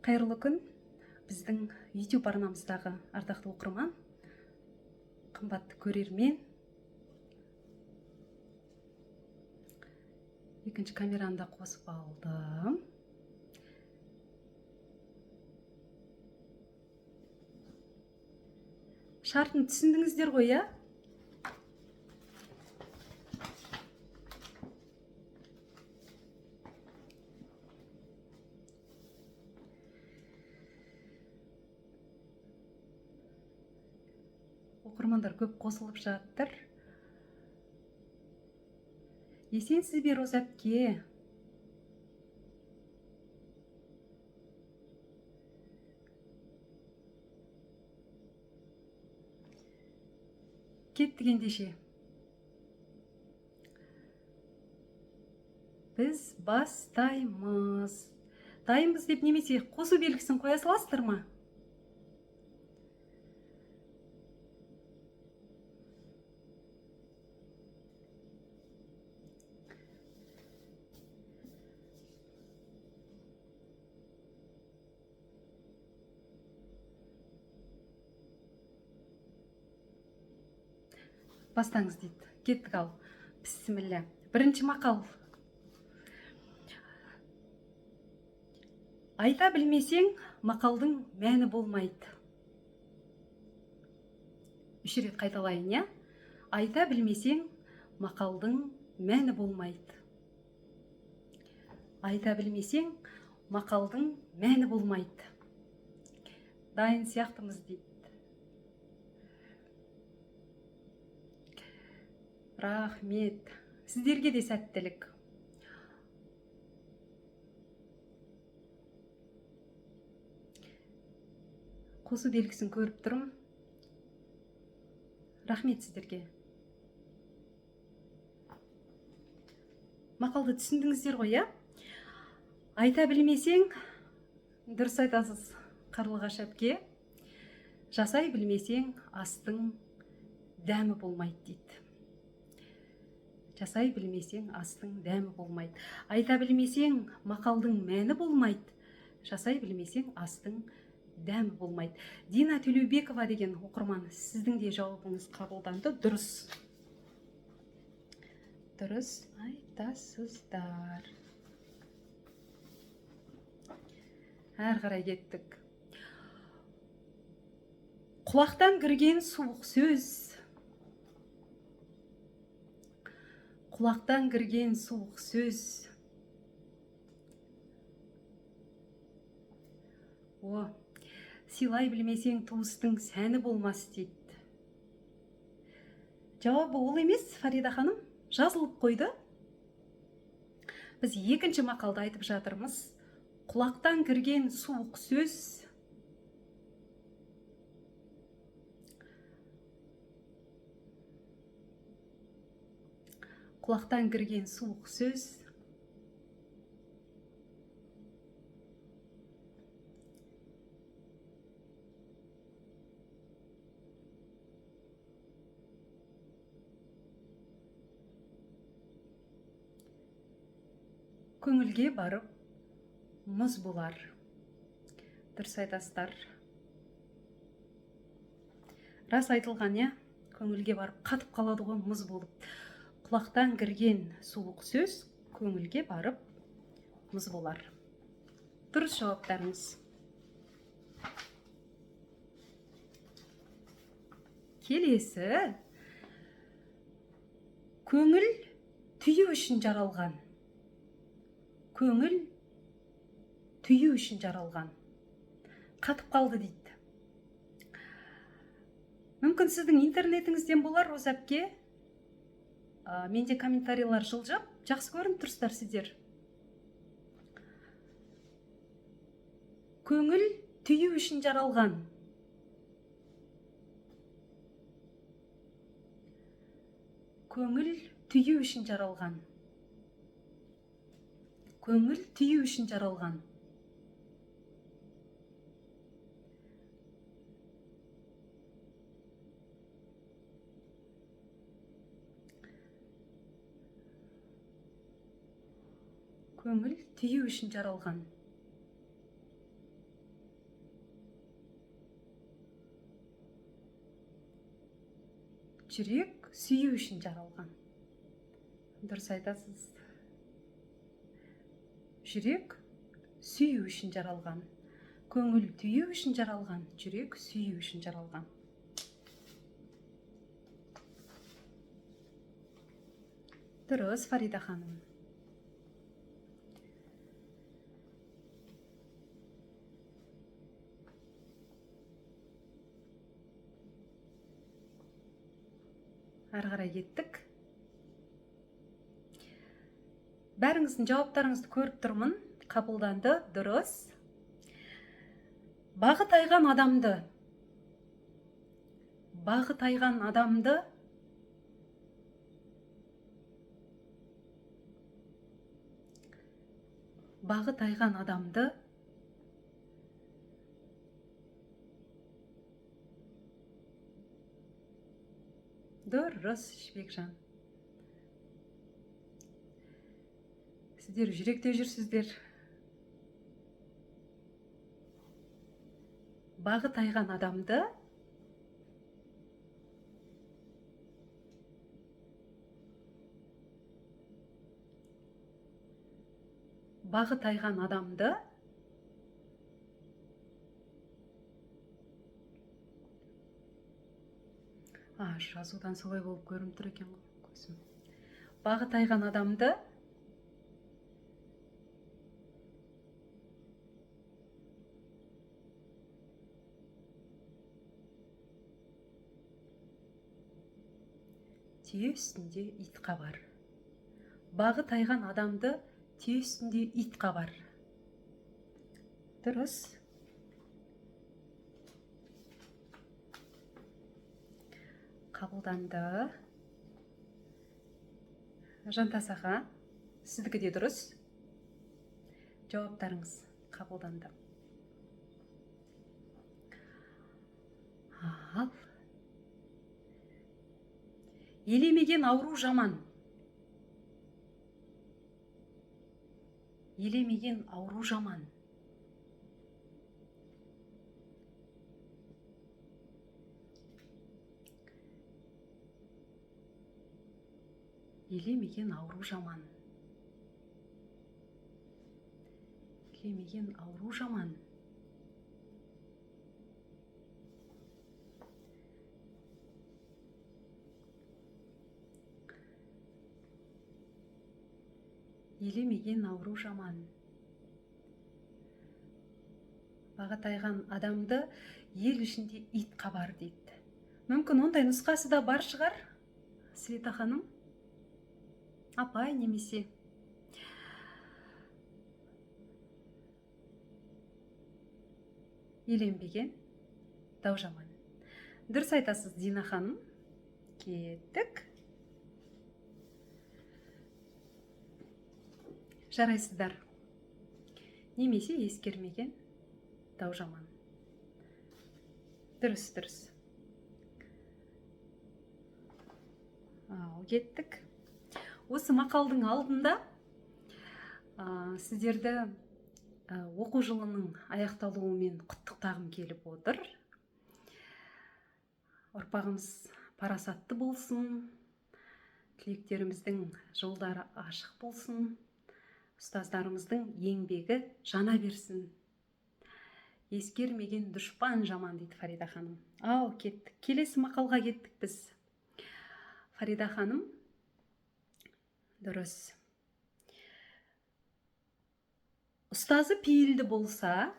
Қайырлы күн. Біздің YouTube арнамыздағы ардақты оқырман, қымбатты көрермен. Екінші камераны да қосып алдым. Шартын түсіндіңіздер ғой, иә? Оқырмандар көп қосылып жатыр. Есенсіз бе, Роза әпке? Кеттік ендеше. Біз бастаймыз. Дайынбыз деп немесе қосу белгісін қоя саласыздар ма? Бастаңыз дейді. Кеттік ал. Бісміллә. Бірінші мақал. Айта білмесең, мақалдың мәні болмайды. 3 рет қайталайын, иә? Айта білмесең, мақалдың мәні болмайды. Айта білмесең, мақалдың мәні болмайды. Дайын сияқтымыз дейді. Рахмет. Сіздерге де сәттілік. Қосу белгісін көріп тұрмын. Рахмет сіздерге. Мақалды түсіндіңіздер ғой, иә? Айта білмесең, дұрыс айтасыз, Қарлығаш әпке. Жасай білмесең, астың дәмі болмайды дейді. Жасай білмесең, астың дәмі болмайды. Айта білмесең, мақалдың мәні болмайды. Жасай білмесең, астың дәмі болмайды. Дина Төлеубекова деген оқырман, сіздің де жауабыңыз қабылданды. Дұрыс. Дұрыс айтасыздар. Әрі қарай кеттік. Құлақтан кірген суық сөз. Құлақтан кірген суық сөз. О, сыйлай білмесең туыстың сәні болмас дейді. Жауабы ол емес, Фарида ханым, жазылып қойды. Біз екінші мақалды айтып жатырмыз. Құлақтан кірген суық сөз. Құлақтан кірген суық сөз. Көңілге барып мұз болар. Дұрыс айтасыздар. Рас айтылған, иә? Көңілге барып қатып қалады ғой мұз болып. Құлақтан кірген суық сөз көңілге барып мұз болар. Дұрыс жауаптарыңыз. Келесі. Көңіл түю үшін жаралған. Көңіл түю үшін жаралған. Қатып қалды дейді. Мүмкін сіздің интернетіңізден болар, Роза әпке. Менде комментарийлар жылжып, жақсы көрініп тұрсыздар сіздер. Көңіл түю үшін жаралған. Көңіл түю үшін жаралған. Көңіл түю үшін жаралған. Көңіл түю үшін жаралған. Жүрек сүю үшін жаралған. Дұрыс айтасыз. Жүрек сүю үшін жаралған. Көңіл түю үшін жаралған, жүрек сүю үшін жаралған. Дұрыс, Фарида ханым. Әрі қарай кеттік. Бәріңіздің жауаптарыңызды көріп тұрмын. Қабылданды, дұрыс. Бағы тайған адамды. Бағы тайған адамды бағы тайған адамды дұрыс, Жібекжан. Сіздер жүректе жүрсіздер. Бағы тайған адамды бағы тайған адамды жазудан солай болып көрініп тұр екен ғой көзім. Бағы тайған адамды түйе үстінде ит қабар. Бағы тайған адамды түйе үстінде ит қабар. Дұрыс. Қабылданды. Жантас аға, сіздікі де дұрыс. Жауаптарыңыз қабылданды. Ал. Елемеген ауру жаман. Елемеген ауру жаман. Елемеген ауру жаман. Елемеген ауру жаман. Елемеген ауру жаман. Бағы тайған адамды ел ішінде ит қабар дейді. Мүмкін ондай нұсқасы да бар шығар, Света ханым. Апай немесе. Еленбеген дау жаман. Дұрыс айтасыз, Дина ханым. Кеттік. Жарайсыздар. Немесе ескермеген дау жаман. Дұрыс, дұрыс. Ал, кеттік. Осы мақалдың алдында сіздерді оқу жылының аяқталуымен құттықтағым келіп отыр. Ұрпағымыз парасатты болсын, тілектеріміздің жолдары ашық болсын, ұстаздарымыздың еңбегі жана берсін. Ескермеген дұшпан жаман дейді Фарида ханым. Ал, кеттік. Келесі мақалға кеттік біз. Фарида ханым, дұрыс. Ұстазы пейілді болса,